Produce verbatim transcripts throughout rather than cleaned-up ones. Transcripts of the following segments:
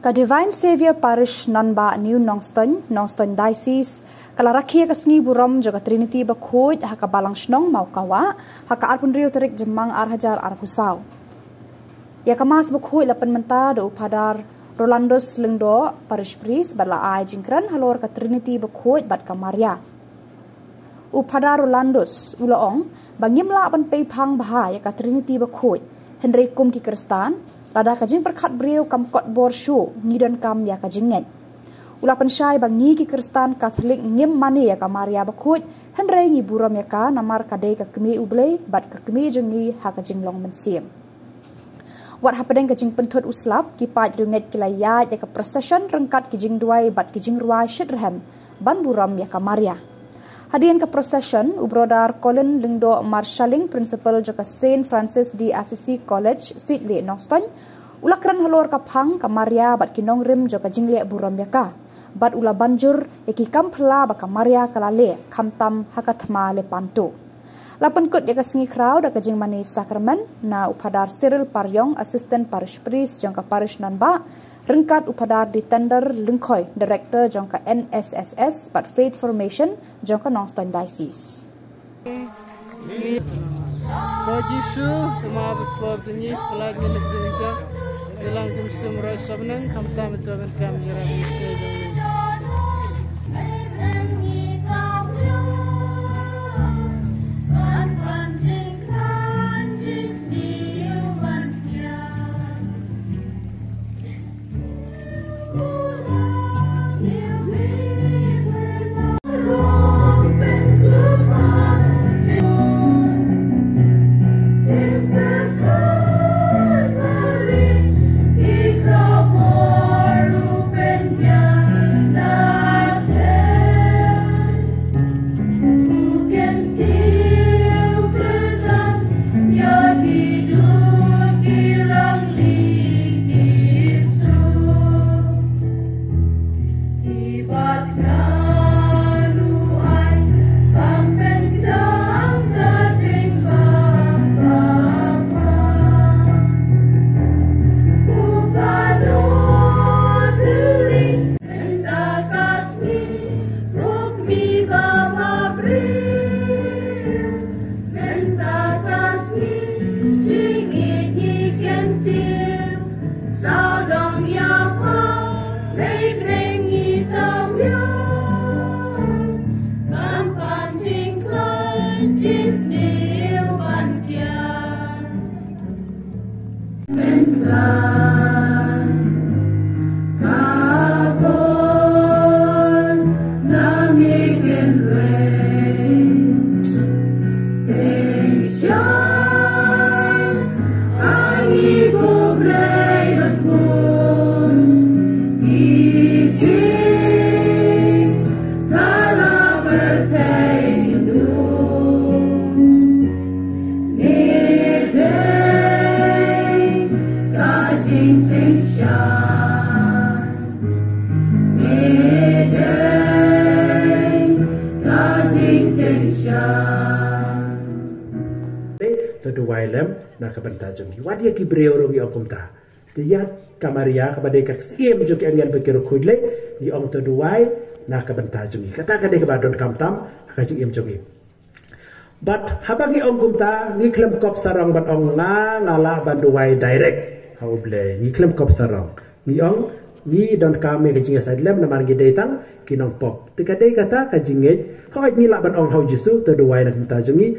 Ka Divine Saviour Parish Nanbah New Nongstoin, Nongstoin Diocese, ka la rakhe ïa ka sngi burom jong ka Trinity Bakhuid ha ka Balang Shnong Mawkawah, ha ka arphew hynriew tarik Jymmang ar hajar arphew saw. Ïa ka Mass Bakhuid la pynmynta da u Phadar Rolandus Lyngdoh, Parish Priest, bad la ai jingkren halor ka Trinity Bakhuid bad ka Maria. U Phadar Rolandus u la ong ba ngim lah ban pei phang bha ïa ka Trinity Bakhuid, hynrei kum ki Khristan, lada ka jingpyrkhat briew kam kot bor shuh, ngi donkam ïa ka jingngeit. U la pynshai ba ngi ki Khristan Katholik ngim mane ïa ka Maria Bakhuid, hynrei ngi burom ïa ka namar ka dei ka Kmie U Blei bad ka Kmie jong ngi ha ka jinglong mynsiem. Wat hapdeng ka jingpynthut u slap, ki paid riewngeit ki la ïaid ïa ka procession ryngkat ki jingduwai bad ki jingrwai shitrhem ban burom ïa ka Maria. Hadien ka procession, u Brother Colin Lyngdoh Marshalling, Principal jong ka Saint Francis de Assisi College, Siejlieh, Nongstoin, u la kren halor ka phang ka Maria bad ki nongrim jong ka jingleh burom ïa ka, bad u la ban jur ïa ki kam phylla ba ka Maria ka la leh, khamtam ha ka thma Lepanto. La pynkut ïa ka sngi khraw da ka jingmane sakramen na u Phadar Cyril Pariong, Assistant Parish Priest jong ka Parish Nanbah, ryngkat u Phadar Ditender Lyngkhoi, Director jong ka N S S S bad Faith Formation jong ka Nongstoin Diocese. Ko Jisu, te ma bad ko bad ngi, pynlait ngi na ka jingjia. Ngi lang kim sum roi sabneng, khamtam ïa ka bynta ka jingïarap Jisu jong ngi. Mynta ka sngi, jingïeit ngi kyntiew, sawdong ïa pha, mei pdeng ngi thaw ïa. Ban pan jingkhlaiñ, jingsniew ban kiar. To duwai lem na ka bynta jong ngi. Wat ïa ki briew ruh ngi ong kumta. Te ïa ka Maria kaba dei ka syiem jong ki angel bad ki riewkhuid lei, ngi ong to duwai na ka bynta jong ngi. Kata ka dei kaba donkam tam ha ka jingim jong ngi. Bad haba ngi ong kumta, ngi khlem kop sarong ban ong nga, nga lah ban duwai direct ha U Blei. Ngi khlem kop sarong. Ngi ong, ngi donkam ïa ka jingïasaid lem namar ngi dei tang ki nongpop. Te ka dei kata ka jingngeit, hooid ngi lah ban ong ha U Jisu, to duwai na ka bynta jong ngi.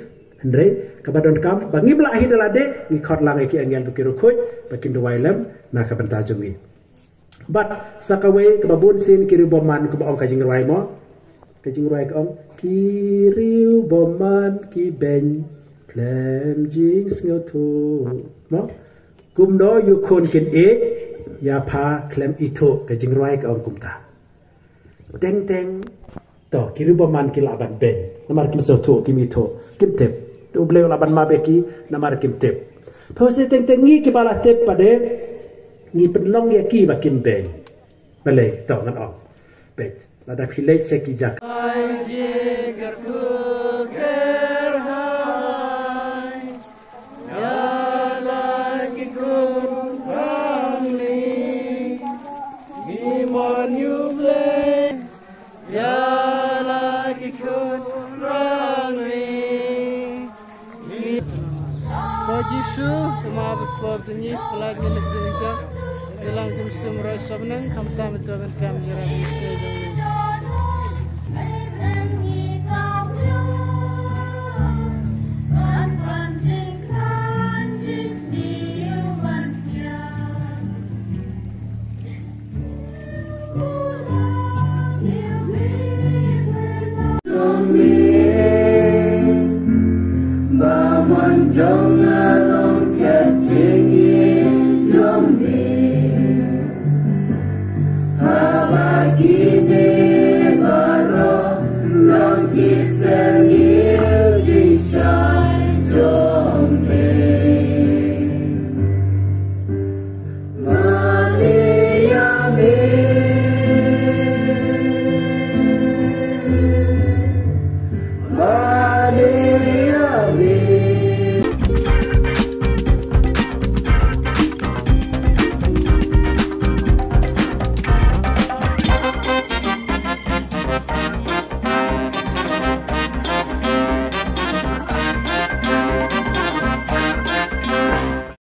Hynrei kaba donkam ba ngim lah hi da lade, ngi khot lang ïa ki angel bad ki riewkhuid ba kin duwai lem na ka bynta jong ngi. Bad sa kawei kaba bun sien ki riewbymman kaba ong ka jingrwai mo. Ka jingrwai ka ong, ki riewbymman ki beiñ khlem jingsngewthuh. Mo? Kumno ïa u khun kin ïeit, ïa pha khlem ithuh, ka jingrwai ka ong kumta. Teng teng, to, ki riewbymman ki lah ban beiñ namar kim sngewthuh, kim ithuh, kim tip. To U Blei u lah ban map ïa ki namar kim tip. Pha, sa teng teng ngi kiba la tip pat de, ngi pynlong ïa ki ba kin beiñ. Balei, to ngan ong. Peit, lada phi leit sha ki jaka. Ngi mon ïa u Blei ïa la ki khun rang ri. Ko Jisu, te ma bad ko bad ngi, pynlait ngi na ka bynta, ngi lang kim sum roi sabnang, khamtam ïa to ban kam ïa ra ngi sngewjong ngi.